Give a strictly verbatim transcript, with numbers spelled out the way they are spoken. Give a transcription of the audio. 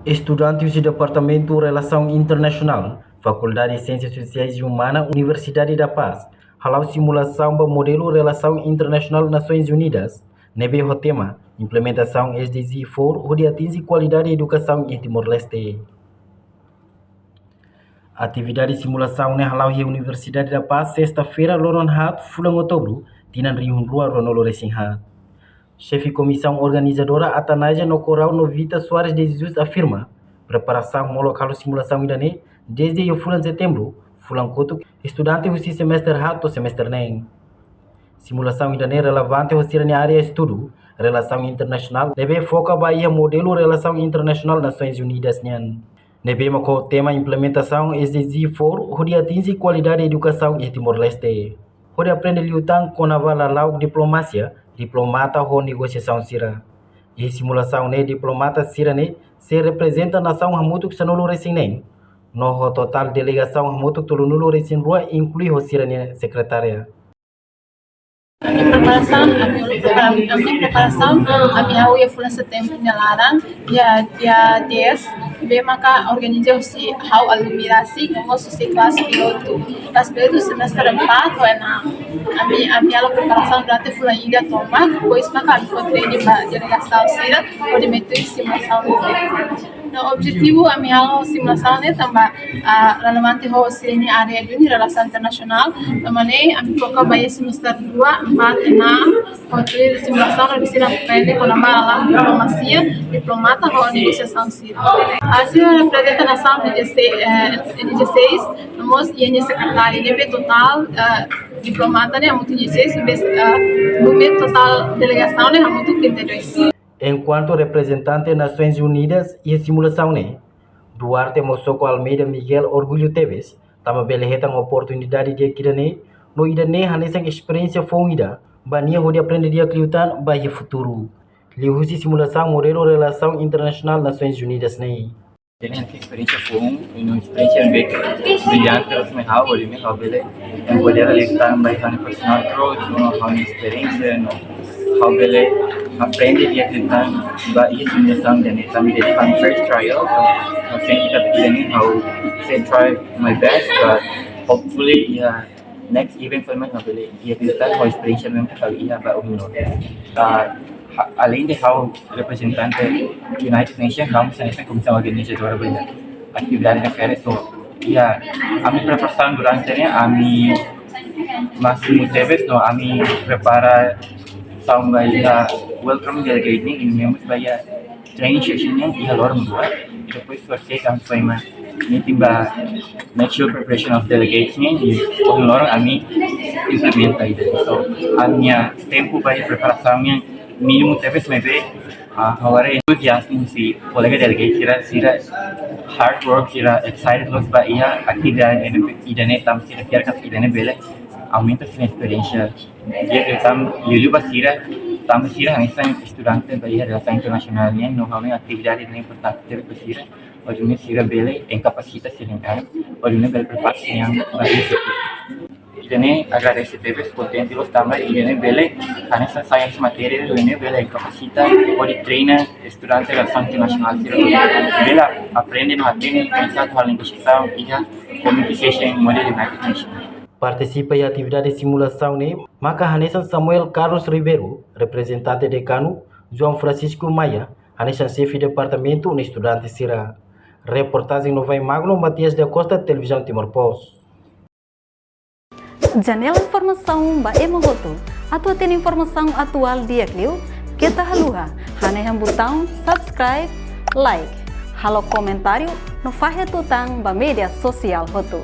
Estudante husi Departamentu Relasaun Internasionál, Fakuldade Siénsias Sosiais i Umana, Universidade da Paz, hala'o simulasaun ba modelu Relasaun Internasionál Nasoins Unidas, ne'ebé ho tema Implementasaun S D G four hodi atinje kualidade edukasaun iha Timor-Leste. Atividade simulasaun ne'e hala'o iha Universidade da Paz, sesta-feira, loron haat, fulan Outubru, tinan rihun rua ruanulu resin haat. Xefe Komisaun Organizadora Atanasia Nocorau Novita Soares de Jesus afirma, preparasaun molok halo simulasaun ida-ne'e dezde iha fulan Setembru, fulan kotuk, estudante husi semestre haat to'o semestre neen. Simulasaun ida-ne'e relevante ho sira-nia área estudu, Relasaun Internasionál, ne'ebé foka ba iha modelu Relasaun Internasionál Nasoins Unidas nian. Ne'ebé mak ho tema implementasaun S D G four hodi atinje kualidade edukasaun iha Timor-Leste. Hodi aprende liután kona-ba lala'ok diplomasia, diplomata ho negosiasaun sira. Iha simulasaun ne'e diplomata sira-ne'e sei reprezenta nasaun hamutuk sanulu resin neen, no ho totál delegasaun hamutuk tolunulu resin rua, inklui ho sira-nia sekretária. Ami preparasaun, ami, ami preparasaun, ami hahú iha fulan Setembru nia laran, iha dia dez, ne'ebé maka organiza husi ha'u alumni rasik, no mós husi klase pilotu. Klase pilotu semestre empat ho enam. Ami, ami halo preparasaun durante fulan ida tomak, depois maka ami fó treinu ba delegasaun sira, hodi metu simulasaun ne'e. No objetivu ami halo simulasaun ne'e tanba, ah, relevante ho sira-nia área duni Relasaun Internasionál. Tanba ne'e ami foka ba iha semestre dua, empat, enam, hodi simulasaun hodi sira aprende kona-ba lala'ok diplomasia, diplomata ho negosiasaun sira. Ah, sira reprezenta nasaun dezasseis, eh, dezasseis, no mós iha nia sekretária, ne'ebé totál, eh, diplomata ne'e hamutuk dezasseis, maibé, eh, númeru totál delegasaun ne'e hamutuk trinta e dois. Enkuantu reprezentante Nasoins Unidas iha simulasaun ne'e, Duarte Mosoko Almeida Miguel orgullu tebes, tanba bele hetan oportunidade di'ak ida-ne'e, no ida-ne'e hanesan esperiénsia foun ida ba nia hodi aprende di'ak liután ba iha futuru. Liuhusi simulasaun modelu Relasaun Internasionál Nasoins Unidas ne'e. Ida-ne'e esperiénsia foun, no esperiénsia ne'ebé brillante, terus mai ha'u, hodi mai ha'u bele, yang boleh liután ba ha'u-nia personal growth, no ha'u-nia esperiénsia, no ha'u bele aprende di'ak liután ba iha simulasaun ida-ne'e, tanba ida-ne'e ha'u-nia first trial, so ha'u sente katak ida-ne'e ha'u sei try my best, but hopefully, yeah, next event foin mak ha'u bele di'ak liután ho esperiénsia ne'ebé ha'u iha ba ohin loron. Ah, ha-, além de ha'u reprezentante United Nations, ha'u mós hanesan komisaun organizadora ba atividade refere, so, ya, ami preparasaun durante ne'e, ami másimu tebes, no ami preparasaun ba iha welcome delegate nian, i membros ba iha training session nian iha loron rua, i depois sorteio kan foi uma meeting ba make sure preparation of delegates nian, i ohin loron ami implementa ida. So, ami-nia tempu ba iha preparasaun nian mínimu tebes, maibé, ah, ha'u haree entuziasmu husi kolega delegate sira, sira hard work, sira excited loos ba iha atividade ida-ne'e, tanba sira fiar katak ida-ne'e bele aumenta sira-nia esperiénsia. Di'ak liután, liuliu ba sira, tanba sira hanesan estudante ba iha relasaun internasionál nian, no ha'u hanoin atividade ne'e importante tebes ba sira, hodi nune'e sira bele kapasita sira-nia an, hodi nune'e bele prepara sira-nia an ba iha futuru. Ida-ne'e agradese tebes, kontente loos tanba ida-ne'e bele hanesan sai hanesan matéria ida-ne'e bele kapasita hodi treina estudante relasaun internasionál sira, bele aprende no hatene, pensa atu halo negosiasaun iha community session modelu United Nations. Partisipa iha atividade simulasaun ne'e maka hanesan Samuel Carlos Ribeiro, reprezentante dekanu, João Francisco Maia, hanesan xefe departamentu, no estudante sira. Reportajen Novai Magno, Matias da Costa, Televizaun Timor Post. Janela informasaun ba ema hotu. Atu hatene informasaun atuál di'ak liu, keta haluha hanehan butaun subscribe, like, halo komentáriu, no fahe tutan ba média sosiál hotu.